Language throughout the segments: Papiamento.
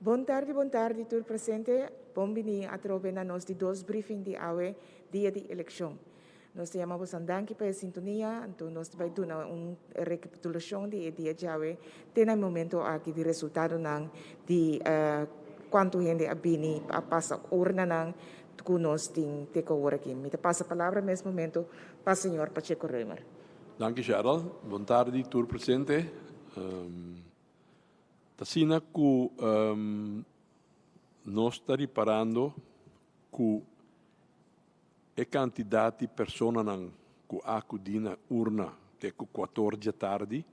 Bon tardi, bon tardi tur presente. Bon bini atrobe na nos di dos briefing di awe, dia di eleccion. Nos ta yama boso danki pa e sintonia, anto nos ta bay duna un recapitulacion di e dia djawe te na e momento aki di resultadonan di cuanto hende a bini a pasa urnanan cu nos tin te cu awor aki. Mi ta pasa palabra mes momento pa señor Pacheco Römer. Danki, Cheryl. Bon tardi tur presente. Ta asina ku nos ta riparando ku e kantidat di personanan ku a akudí na urna te ku kuator djatardi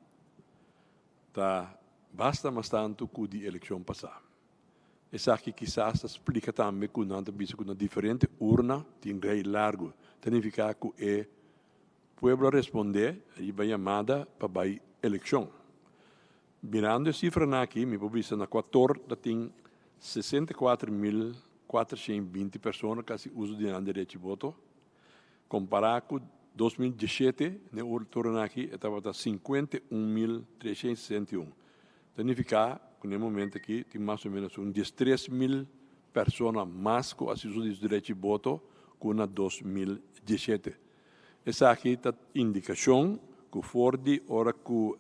ta basta mas tantu ku di elekshon pasá. Esaki kisas ta splika tambe ku nan ta bisa ku na diferente urna tin rei largu. Ta nifiká ku e pueblo a respondé riba yamada pa bai elekshon. Mirando e sifranan aki, mi por bisa na kuator ta tin 64,420 persona ku hasi uso di nan derechi voto. Kompará ku 2017, na e turnonan aki e tabata 51,361. Ta nifiká ku na e momento aki tin mas o ménos un 13,000 persona mas ku hasi uso di su derechi voto ku na 2017. Esaki ta indikashon ku for di ora ku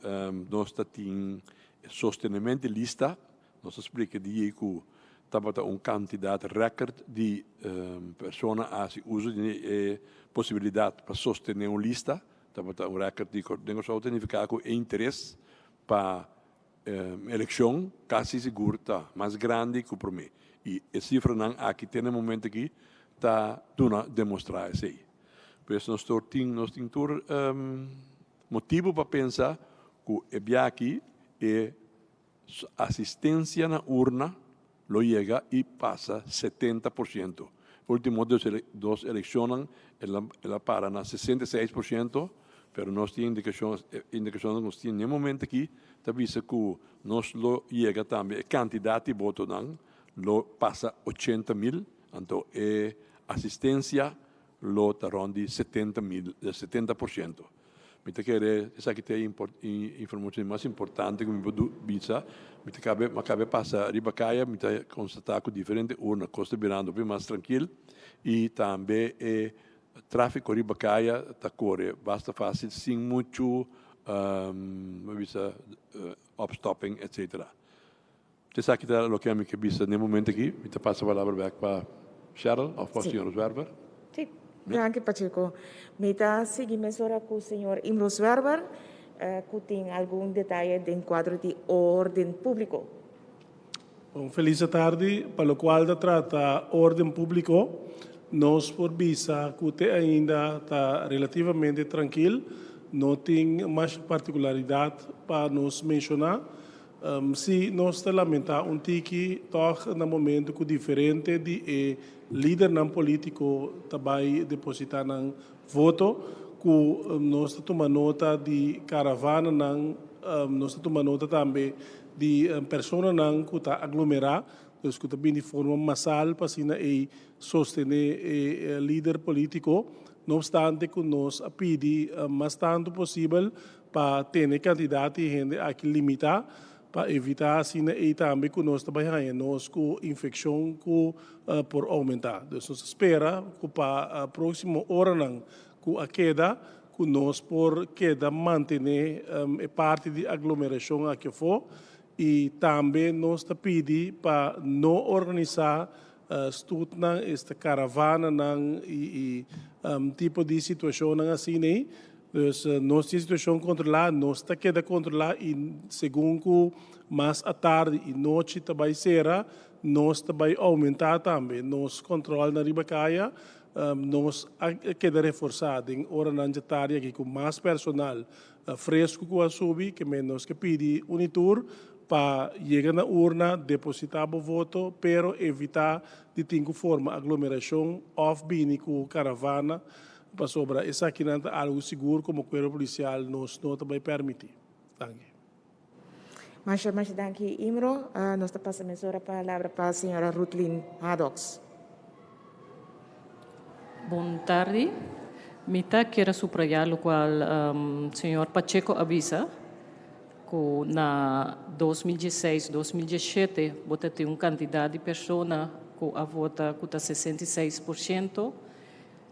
nos ta tin sostenementu di lista, nos a splika di ku tabata un kantidat rèkòrt di persona a hasi uso di e posibilidat pa sostené un lista, tabata un rèkòrt di den Kòrsou ta nifiká ku e interes pa elekshon kasi sigur ta mas grandi ku promé i e sifranan aki te na e momento aki ta duna demostrá esei. Pues nos tur tin nos tin tur motibu pa pensa ku e bia aki e asistensia na urna lo yega i pasa 70%. Ultimo dos elekshonnan el a para na 66%, pero nos tin indikashon indikashonnan ku nos tin na e momento aki ta bisa ku nos lo yega tambe e kantidat di botonan lo pasa 80,000, anto e asistensia lo ta rond di 70,000, 70%. Mi ta kere esaki ta e informacion mas importante ku mi por bisa. Mi ta kabe, mi a kabe pasa riba kaya, mi ta konstatá ku diferente urna kos ta birando hopi mas trankil i tambe e tráfiko riba kaya ta kore basta fásil sin muchu mi bisa opstopping etcetera. Esaki ta loke ami ke bisa na e momento aki. Mi ta pasa palabra bek pa Cheryl of pa señor Zwerver. Sí, danki, Pacheco. Mi ta sigui mesora ku señor Imro Zwerver ku tin algun detaye den kuadro di orden públiko. Un felis atardi. Pa lokual ta trata orden públiko, nos por bisa ku te ainda ta relativamente trankil. No tin masha partikularidat pa nos menshoná. Sí, nos ta lamentá un tiki tòg na momento ku diferente di e lidernan polítiko ta bai depositá nan voto, ku nos ta tuma nota di karavananan, nos ta tuma nota tambe di personanan ku ta aglomerá, dus ku ta bini di forma masal pa asina ei sostené e lider polítiko. No opstante ku nos a pidi mas tantu posibel pa tene e kantidat di hende aki limitá pa evitá asina ei tambe ku nos ta bai haña nos ku infekshon ku por oumentá. Dus nos ta spera ku pa próksimo oranan ku a keda ku nos por keda mantené e parti di aglomerashon aki afó i tambe nos ta pidi pa no organisá stutnan, esta karavananan i tipo di situashonnan asina ei. Dus nos tin situashon kontrolá, nos ta keda kontrolá i segun ku mas atardi i nochi ta bai sera, nos ta bai oumentá tambe nos kòntròlnan riba kaya. Nos a keda reforsá den oranan djatardi aki ku mas personal fresku ku a subi, ke men nos ke pidi un i tur pa yega na urna, depositá bo voto, pero evitá di tin ku forma aglomerashon òf bini ku karavana. Pasobra esakinan ta algu sigur komo kuerpo polisial nos no ta bai permití. Danki. Masha masha danki, Imro. Nos ta pasa mesora palabra pa señora Rutlin Hadoks. Bon tardi. Mi ta kier a subrayá lokual señor Pacheco a bisa. Ku na 2016, 2017 bo ta tin un kantidat di persona ku a vota ku ta 66%,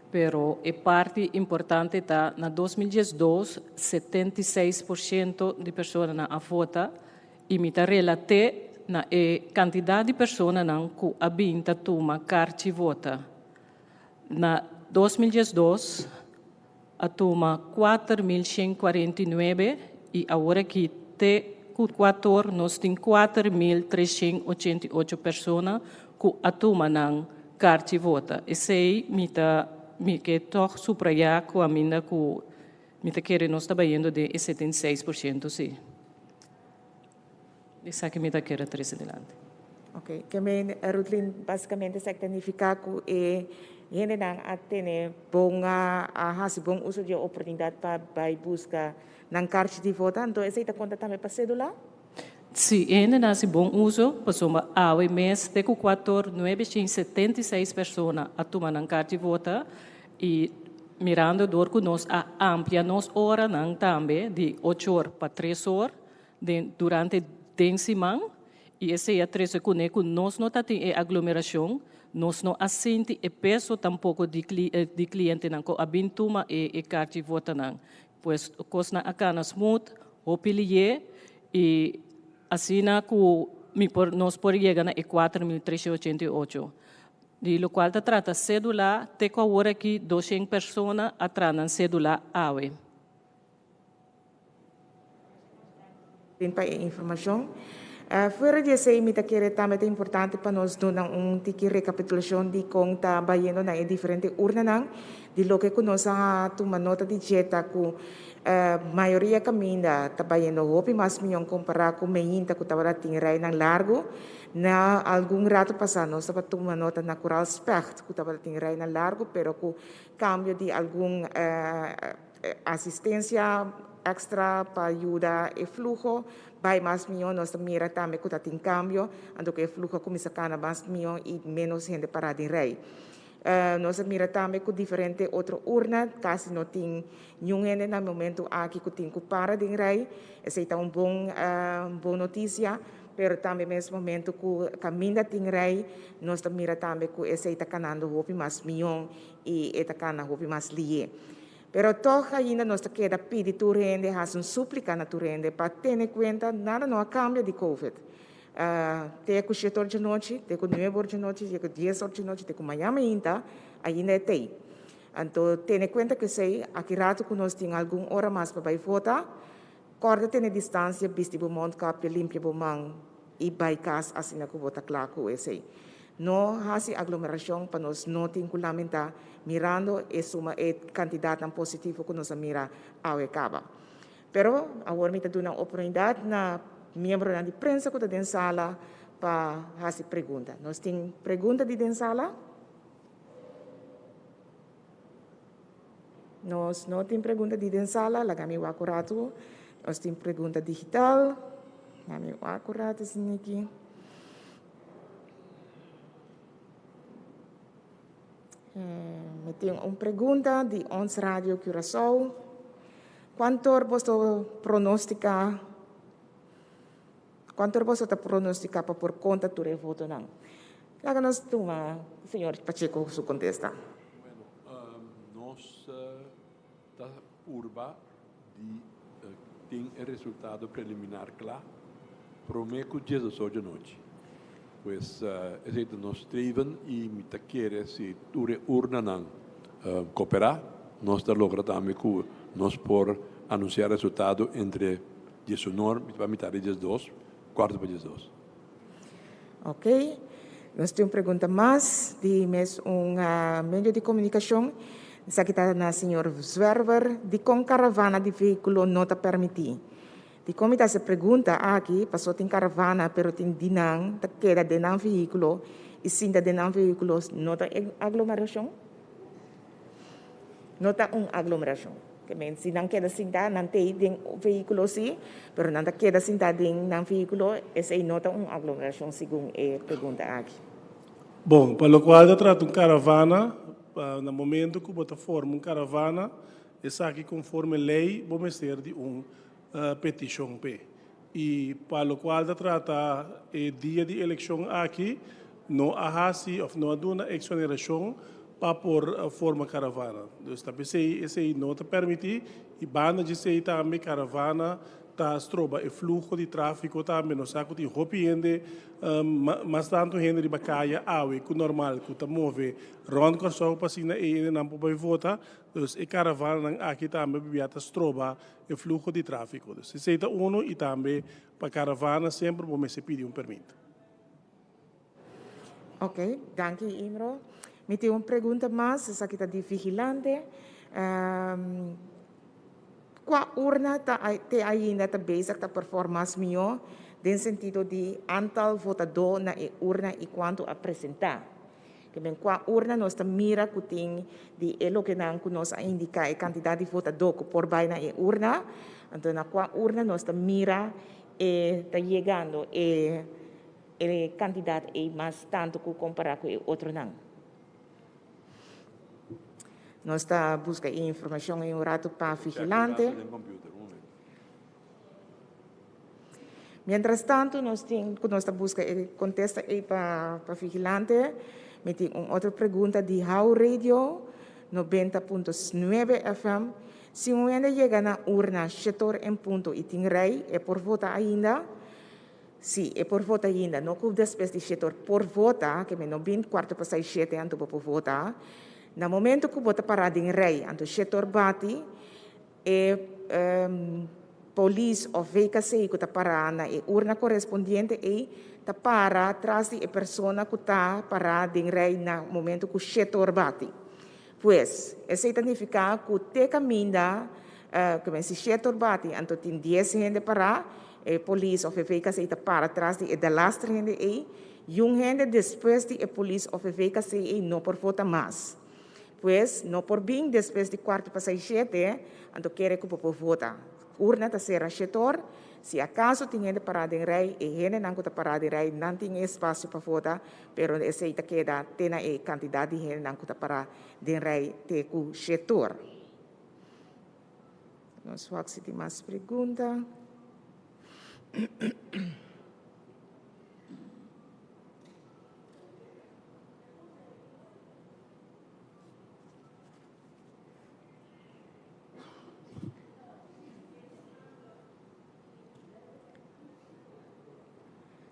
pero e parti importante ta na 2012 76% di personanan a vota i mi ta relat'é na e kantidat di personanan ku a bin ta tuma karchi vota. Na 2012 a tuma 4149 i awor aki te ku kuator nos tin 4388 persona ku a tuma nan karchi vota. Esei mi ta mi ke tòg suprayá ku aminda ku mi ta kere nos ta bayendo den e 76% sí. Esaki mi ta kere trese dilanti. Ok, ke men Rutlin basikamente esaki ta nifiká ku e hendenan a tene bon a hasi bon uso di e oportunidat pa bai buska nan karchi di vota, anto esei ta konta tambe pa sedula? Si, e hendenan hasi bon uso pasobra awe mes te ku kuator 976 persona a tuma nan karchi vota i mirando dor ku nos a amplia nos oranan tambe di ocho or pa tres or den durante den siman i esei a trese kuné ku nos no ta tin e aglomerashon, nos no a sinti e peso tampoko di di klientenan ku a bin tuma e e karchi votanan. Pues kosnan a kana smooth, hopi lié i asina ku mi por nos por yega na e 4388. Di lokual ta trata sédula te ku awor aki 200 persona a traha nan sédula awe. Pa e informashon. Fuera di esei mi ta kere tambe ta importante pa nos duna un tiki rekapitulashon di kon ta bayendo na e diferente urnanan. Di loke ku nos a tuma nota di dje ta ku mayoria kaminda ta bayendo hopi mas mion kompará ku meinta ku tabata tin reinan largu. Na algun rato pasá nos tabata tuma nota na Koraal Specht ku tabata tin reinan largu pero ku kambio di algun Asistencia extra pa yuda e fluho bay mas miho. Nos ta mira tambe cu ta tin cambio, anto cu e fluho a cuminsa cana mas miho y menos hende para den rij. Nos a mira tambe cu diferente otro urna casi no tin niun hende na momento aki cu tin cu para den rij. Esey ta un bon bon noticia, pero tambe mes momento cu caminda tin rij nos ta mira tambe cu esey ta canando hopi mas miho y e ta cana hopi mas lihe. Pero tog ainda nos ta keda pidi tur hende, hasi un súplika na tur hende pa tene kuenta nada no a kambia di covid. Te ku shete or djanochi, te ku nuebe or djanochi, te ku dies or djanochi, te ku mañan mainta, ainda e tei. Anto tene kuenta ku esei, aki rato ku nos tin algun ora mas pa bai vota, kòrda tene distansia, bisti bo mondkapje, limpia bo man i bai kas asina ku bo ta kla ku esei. No hasi aglomerashon pa nos no tin ku lamentá mirando e suma e kantidatnan positivo ku nos a mira awe kaba. Pero awor mi ta duna un oportunidat na miembronan di prensa ku ta den sala pa hasi pregunta. Nos tin pregunta di den sala? Nos no tin pregunta di den sala, laga mi wak un ratu. Nos tin pregunta digital. Laga mi wak un ratu, Siniki. Mi tin un pregunta di Ons Radio Curaçao. Cuanto boso pronostica, cuanto boso ta pronostica pa por conta tur e votonan? Laga nos tuma señor Pacheco su contesta. Bueno, nos ta purba di tin e resultado preliminar kla promé ku diesdos djanochi. Pues esei ta nos streven i mi ta kere si tur e urnanan koperá, nos ta logra tambe ku nos por anunsiá resultado entre diesunor pa mitad di diesdos, kuarto pa diesdos. Ok, nos tin un pregunta mas di mes un medio di komunikashon. Esaki ta na señor Zwerver. Dikon karavana di vehíkulo no ta permití? Dikon mi ta hasi e pregunta aki? Pasobra tin karavana pero tin di nan ta keda den nan vehíkulo i sinta den nan vehíkulo no ta aglomerashon? No ta un aglomerashon. Ke men si nan keda sintá, nan t'ei den vehíkulo sí, pero nan ta keda sintá den nan vehíkulo, esei no ta un aglomerashon segun e pregunta aki. Bon, pa lokual ta trata un karavana, na momento ku bo ta forma un karavana, esaki konforme lei bo mester di un petishon p'e. I pa lokual ta trata e dia di elekshon aki, no a hasi òf no a duna eksonerashon pa por forma karavana. Dus ta p'esei esei no ta permití i banda dje esei tambe karavana ta stroba e fluho di tráfiko tambe. Nos sa ku tin hopi hende, mas tantu hende riba kaya awe ku normal ku ta move rònt Kòrsou pa asina e hendenan por bai vota. Dus e karavananan aki tambe bia ta stroba e fluho di tráfiko. Dus esei ta unu i tambe pa karavana semper bo mester pidi un permit. Ok, danki Imro. Mi tin un pregunta mas, esaki ta di vigilante. Kua urna ta te ainda ta bezig ta perform mas mihó den sentido di antal votadó na e urna i kuantu a presentá? Ke men kua urna nos ta mira ku tin di e lokenan ku nos a indiká e kantidat di votadó ku por bai na e urna, anto na kua urna nos ta mira e ta yegando e e kantidat ei mas tantu ku kompará ku e otronan. Nos ta buska e informashon ei un ratu pa vigilante. Mientras tanto nos tin ku nos ta buska e kontesta ei pa pa vigilante, mi tin un otro pregunta di How Radio 90.9 FM. Si un hende yega na urna shetor en punto i tin rei, e por vota ainda? Si, e por vota ainda. No ku despues di shetor por vota, ke mi no bin kuarto pasá i shete anto bo por vota. Na momento ku bo ta pará den rei anto shetor bati, E polis of VKC ku ta pará na e urna korespondiente ei ta para tras di e persona ku ta pará den rei na momento ku shetor bati. Pues, esei ta nifiká ku te kaminda ku men si shetor bati anto tin dies hende pará, e polis of e VKC ta para tras di e delaster hende ei, i un hende despues di e polis of e VKC ei no por vota mas. Pues, no por bin despues di kuarto pa seis shete, anto kere ku bo por vota. Urna ta sera shetor. Si akaso tin hende pará den rei, e hendenan ku ta pará den rei nan tin e espasio pa vota, pero esei ta keda te na e kantidat di hendenan ku ta pará den rei te ku shetor. Nos wak si tin mas pregunta.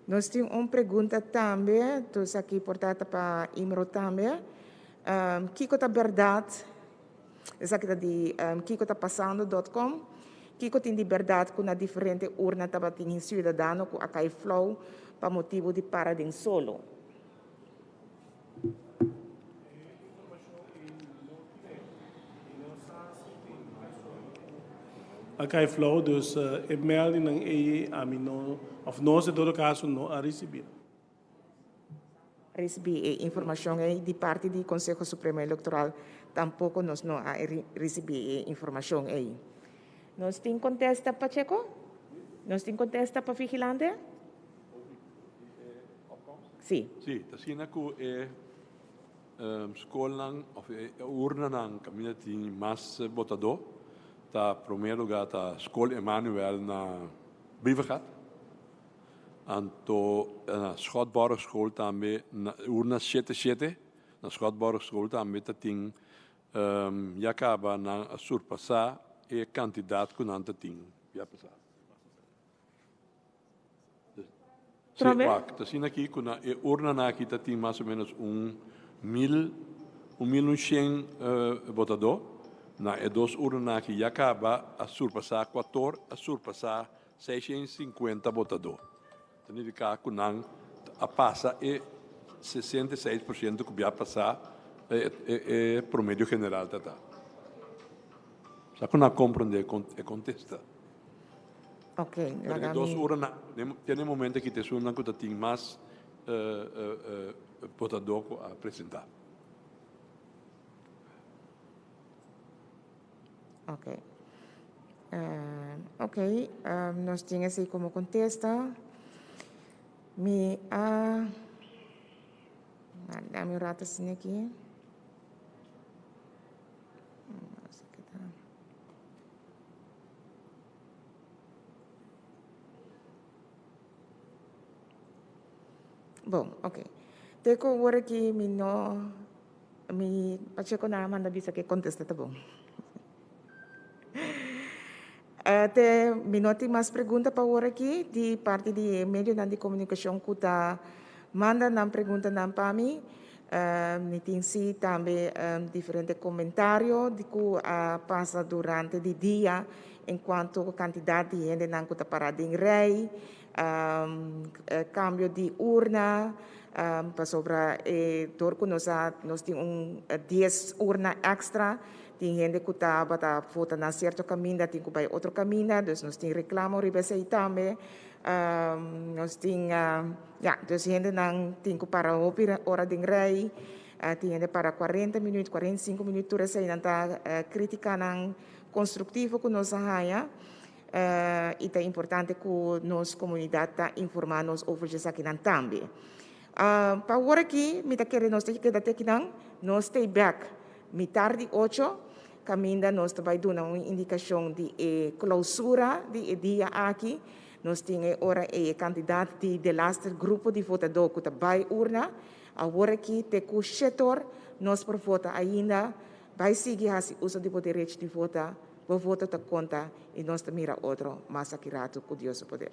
Nos tin un pregunta tambe, dus aki por ta pa Imro tambe. Kiko ta bèrdat? Esaki ta di kiko ta pasando dot com. Kiko tin di bèrdat ku na diferente urna tabatin siudadano ku a kai flou pa motibu di para den solo? A kai flou, dus e meldingnan ei ami no, of nos en todo kaso no a risibí. Risibí e informashon ei di parti di Konseho Supremo Elektoral, tampoko nos no a risibí e informashon ei. Nos tin kontesta, Pacheco? Nos tin kontesta pa Vigilante? Sí. Sí, ta asina ku e skolnan òf e urnanan kaminda tin mas botadó ta promé lugá ta Skol Emanuel na Brievengat, anto na Schotborgschool tambe na urna shete shete na Schotborgschool tambe ta tin ya kaba nan a surpasá e kantidat ku nan ta tin ya pasá. Sí, wak, ta asina aki ku na e urnanan aki ta tin mas o ménos un mil, un mil un shen botadó. Na e dos urnanan aki ya kaba a surpasá kuator, a surpasá seishen sinkuenta botadó. Ta nifiká ku nan a pasa e 66% ku bia pasá e promedio general ta ta. Sa ku nan a komprendé e kontesta. Ok, Pero laga e dos mi. ora te na e momento aki ta esunnan ku ta tin mas votadó ku a presentá. Ok. Ok, nos tin esei komo kontesta. Mi a dame un rato asina aki. Bon, ok. Te ku awor aki mi no, mi Pacheco nan a manda bisa ku e kontesta ta bon. Te mi no tin mas pregunta pa awor aki di parti di e medionan di komunikashon ku ta manda nan preguntanan pa mi. Mi tin si tambe diferente komentario di ku a pasa durante di dia en kuanto kantidat di hendenan ku ta para den rei, kambio di urna, pasobra e dor ku nos a nos tin un dies urna èkstra tin hende ku tabata vota na sierto kaminda tin ku bai otro kaminda, dus nos tin reklamo riba esei tambe. Nos tin, ya, dus hendenan tin ku para hopi ora den rei, tin hende para cuarenta minuut, 45 minuut, tur eseinan ta kritikanan konstruktivo ku nos a haña. I ta importante ku nos komunidat ta informá nos over djesakinan tambe. Pa awor aki mi ta kere nos ta keda te akinan, nos stay bek mitar di ocho kaminda nos ta bai duna un indikashon di e klousura di e dia aki. Nos tin e ora ei e kantidat di delaster grupo di votadó ku ta bai urna. Awor aki te ku shetor nos por vota ainda. Bai sigui hasi uso di bo derecho di vota. Bo voto ta konta i nos ta mira otro mas aki ratu ku Dios su poder.